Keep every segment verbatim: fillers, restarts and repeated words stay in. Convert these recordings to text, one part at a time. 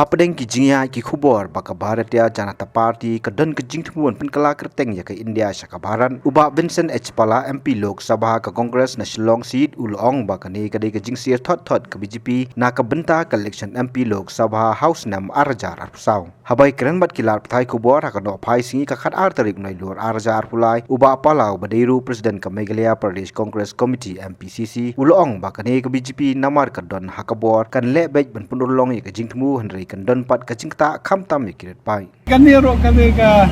Hapdeng ki jingïaid ki khubor ba ka Bharatiya Janata Party ka don ka jingthmu ban pynkylla kyrteng ïa ka India sha ka Bharat, u Bah Vincent H Pala, M P Lok Sabha ka Congress na Shillong seat, u la ong ba kane ka dei ka jingsier thot thot ka B J P na ka bynta ka election M P Lok Sabha ha u snem ar hajar arphew saw. Haba kren bad ki lad pathai khubor ha ka Nohphai Sngi ka khatar tarik Naiïalur ar hajar arphew lai, u Bah Pala uba dei ruh President ka Meghalaya Pradesh Congress Committee, M P C C, u la ong ba kane ka B J P namar ka don ha ka bor kan leh beit ban pynurlong ïa ka jingthmu, hynrei kan don pat ka jingktah khamtam ïa ki rit paid. Kane ruh ka dei ka,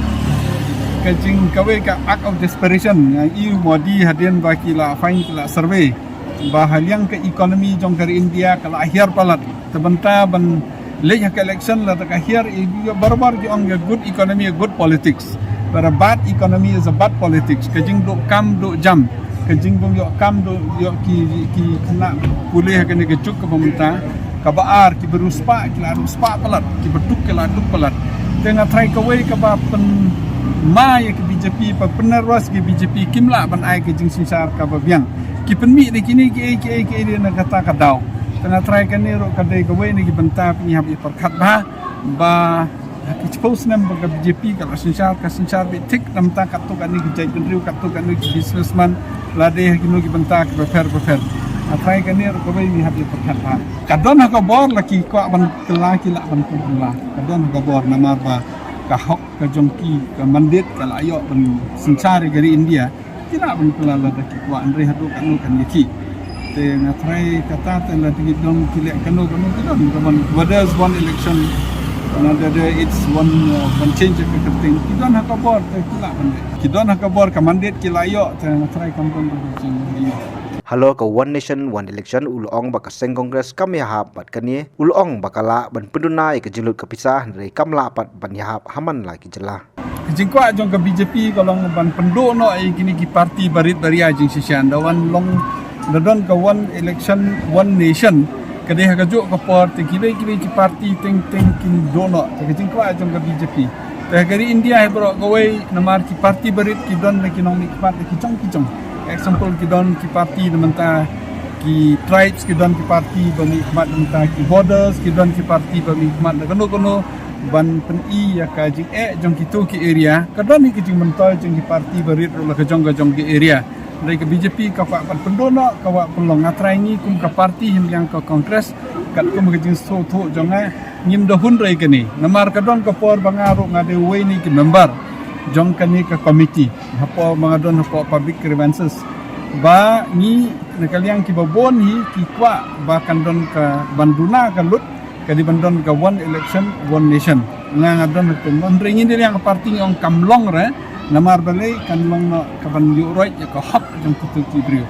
ka jing kawei ka act of desperation. Nga i u Modi hadien ba ki la find, ki la survey ba ha liang ka economy jong ka ri India ka la hiar palat. Te bynta ban leit ha ka election lada ka hiar, i, i, barabor ki ong ka good economy, good politics. But a bad economy is a bad politics. Ka jingduh kam duh jam, ka jingbym ïoh kam duh ïoh ki, ki khynnah pule ha kane ka juk kaba mynta. Kaba ar, kiba riewspah ki la riewspah palat, kiba duk ki la duk palat. Te nga tharai kawei kaba pynma ïa ka B J P, ba pynnervous ïa ka B J P, kim lah ban ai ka jingsynshar kaba biang. Ki pynmih da kine kiei kiei kiei de na kata ka daw. Te nga tharai kane ruh ka dei kawei na ki bynta ba ngi hap ïa pyrkhat bha ba ha ki shiphew snem ba ka B J P ka la synshar, ka synshar beit thik namar katto katne ki jaitbynriew, katto katne ki businessman, lade ha kino ki bynta kiba pher ba pher. Nga tharai kane ruh kawei ngi hap ïa pyrkhat bha. Ka don ha ka bor, la ki kwah ban kylla ki lah ban pynkylla. Ka don ha ka bor namar ba ka hok ka jong ki, ka mandate ka la ïoh ban synshar ïa ka ri India. Ki lah ban kylla lada ki kwah, hynrei haduh katno kan ïa ki. Te nga tharai kata te lada ki don ki leh kano kano ki don, ka ban, whether it's one election, another day it's one, uh, one change of everything. Ki don ha ka bor te ki lah ban leh. Ki don ha ka bor, ka mandate ki la ïoh, te nga tharai kam don ka jingïoh. Halor ka One Nation One Election, u la ong ba ka seng Congress kam ïahap bad kane, u la ong ba ka lah ban pynduna ïa ka jinglut ka pisa, hynrei kam lah pat ban ïahap ha man la ki jylla. Ka jingkwah jong ka B J P ka long ban pynduh noh ïa kine ki party barit baria jingshisha. Da wan long, da don ka one election, one nation, ka dei ha kajuh ka por te kiwei kiwei ki party teng teng kin duh noh. Te ka jingkwah jong ka B J P. Te ha ka ri India hi baroh kawei namar ki party barit ki don da ki nongmihkhmat da ki jong ki jong. Example, ki don ki party na bynta ki tribes, ki don ki party ba mihkhmat na bynta ki borders, ki don ki party ba mihkhmat na kano kano ban pyni ïa ka jingeh jong kito ki area. Ka don hi ka jingmyntoi jong ki party barit ruh la ka jong ka jong ki area. Hynrei ka B J P ka kwah ban pynduh noh, ka kwah pynlong. Nga tharai ngi kum ka party hynliang ka Congress, katkum ka jingsngewthuh jong nga, ngim da hun rei kane. Namar ka don ka por ba nga ruh nga dei uwei na ki member jong kane ka committee hapoh ba nga don hapoh public grievances. Ba ngi na ka liang kiba bun hi ki kwah ba kan don ka ban duna ka lut, ka dei ban don ka one election, one nation. Nga nga don ha kum, hynrei ngi na ka liang ka party ngi ong kam long re, namar balei kan long noh ka ban ïuh roit ïa ka hok jong kito ki briew.